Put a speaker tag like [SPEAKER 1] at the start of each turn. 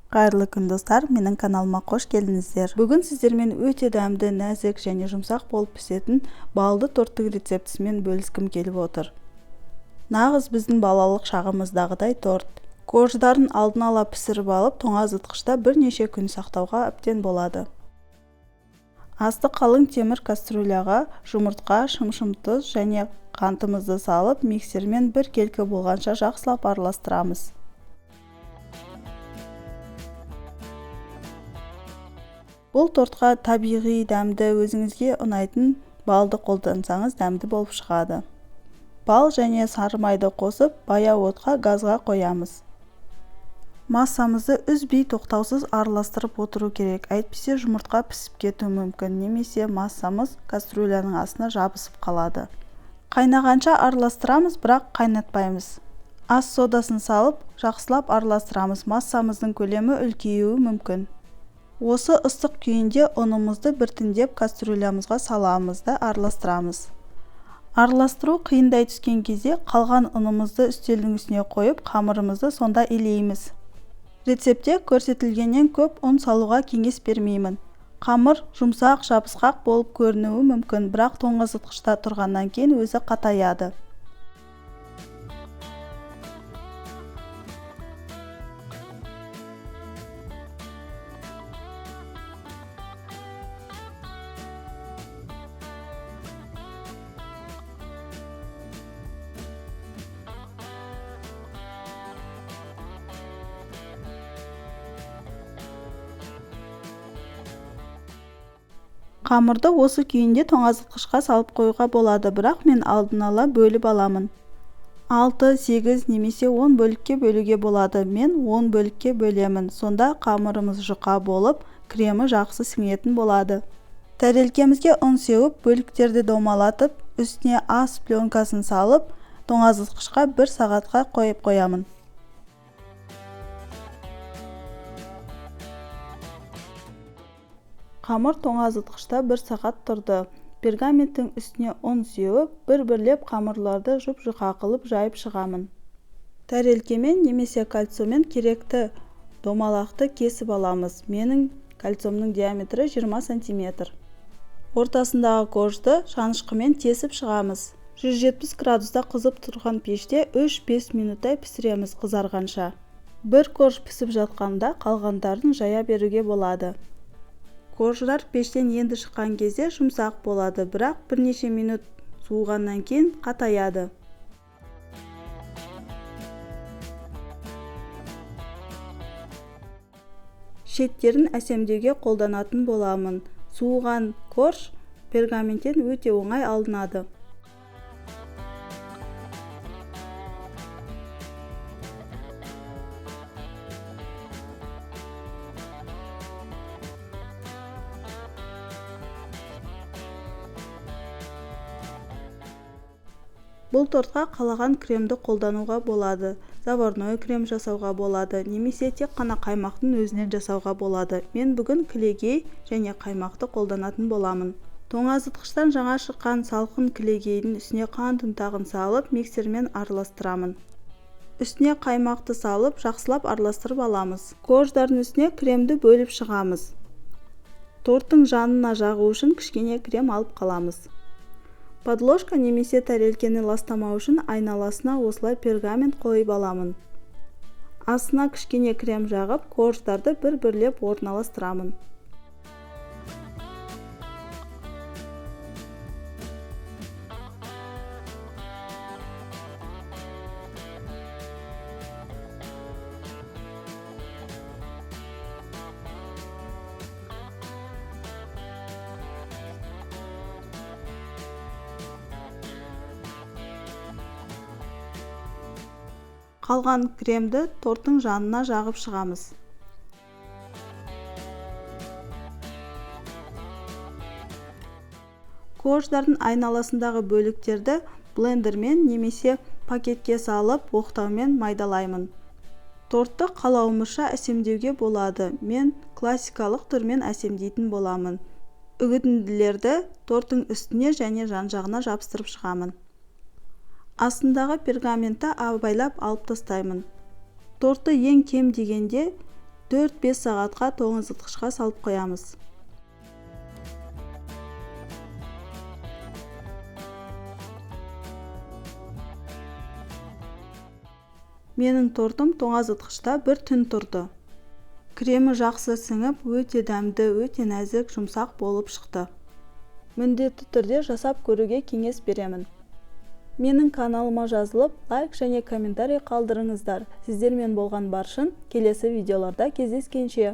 [SPEAKER 1] Қайырлы күн, достар! Менің каналыма қош келдіңіздер. Бүгін сіздермен өте дәмді, нәзік және жұмсақ болып пісетін балды торттың рецептісімен бөліскім келіп отыр. Нағыз біздің балалық шағымыздағыдай торт. Корждарын алдын ала пісіріп алып, тоңазытқышта бірнеше күн сақтауға әбден болады. Асты қалың темір кастрюляға жұмыртқа, шымшым тұз және қантымызды салып, миксермен біркелкі болғанша жақсылап араластырамыз. Бұл тортқа табиғи дәмді, өзіңізге ұнайтын балды қолдансаңыз, дәмді болып шығады. Бал және сары майды қосып, баяу отқа газға қоямыз. Массамызды үзбей, тоқтаусыз араластырып отыру керек, әйтпесе жұмыртқа пісіп кетуі мүмкін немесе массамыз кастрюляның астына жабысып қалады. Қайнағанша араластырамыз, бірақ қайнатпаймыз. Ас содасын салып, жақсылап араластырамыз. Массамыздың көлемі үлкеюі мүмкін. Осы ыстық күйінде ұнымызды біртіндеп кастрюлямызға саламыз да араластырамыз. Араластыру қиындай түскен кезде қалған ұнымызды үстелдің үстіне қойып, қамырымызды сонда илейміз. Рецептте көрсетілгеннен көп ұн салуға кеңес бермеймін. Қамыр жұмсақ, жабысқақ болып көрінуі мүмкін, бірақ тоңазытқышта тұрғаннан кейін өзі қатаяды. Қамырды осы күйінде тоңазытқышқа салып қоюға болады, бірақ мен алдын ала бөліп аламын. 6, 8 немесе 10 бөлікке бөлуге болады. Мен 10 бөлікке бөлемін. Сонда қамырымыз жұқа болып, кремі жақсы сіңетін болады. Тәрелкемізге ұн сеуіп, бөліктерді домалатып, үстіне ас пленкасын салып, тоңазытқышқа 1 сағатқа қойып қоямын. Қамыр тоңазытқышта 1 сағат тұрды. Пергаменттің үстіне ұн сеуіп, бір-бірлеп қамырларды жұп-жұқа қылып жайып шығамын. Тәрелкемен немесе кольцомен керекті домалақты кесіп аламыз. Менің кольцомның диаметрі 20 сантиметр. Ортасындағы коржды шанышқымен тесіп шығамыз. 170 градуста қызып тұрған пеште 3-5 минуттай пісіреміз қызарғанша. Бір корж пісіп жатқанда қалғандарын жая беруге болады. Корждар пештен енді шыққан кезде жұмсақ болады, бірақ бірнеше минут суығаннан кейін қатаяды. Шеттерін әсемдеуге қолданатын боламын. Суыған корж пергаменттен өте оңай алынады. Бұл тортқа қалаған кремді қолдануға болады. Заварной крем жасауға болады, немесе тек қана қаймақтың өзінен жасауға болады. Мен бүгін кілегей және қаймақты қолданатын боламын. Тоңазытқыштан жаңа шыққан салқын кілегейдің үстіне қант ұнтағын салып, миксермен араластырамын. Үстіне қаймақты салып, жақсылап араластырып аламыз. Корждардың үстіне кремді бөліп шығамыз. Торттың жанына жағу үшін кішкене крем алып қаламыз. Подложка немесе тәрелкені ластамау үшін айналасына осылай пергамент қойып аламын. Астына кішкене крем жағып, корждарды бір-бірлеп орналастырамын. Қалған кремді торттың жанына жағып шығамыз. Корждардың айналасындағы бөліктерді блендермен немесе пакетке салып, оқтаумен майдалаймын. Тортты қалауымызша әсемдеуге болады. Мен классикалық түрмен әсемдейтін боламын. Үгітінділерді торттың үстіне және жан-жағына жабыстырып шығамын. Астындағы пергаментті абайлап алып тастаймын. Тортты ең кем дегенде 4-5 сағатқа тоңазытқышқа салып қоямыз. Менің тортым тоңазытқышта бір түн тұрды. Кремі жақсы сіңіп, өте дәмді, өте нәзік, жұмсақ болып шықты. Міндетті түрде жасап көруге кеңес беремін. Менің каналыма жазылып, лайк және комментарий қалдырыңыздар. Сіздермен болған Баршын, келесі видеоларда кездескенше.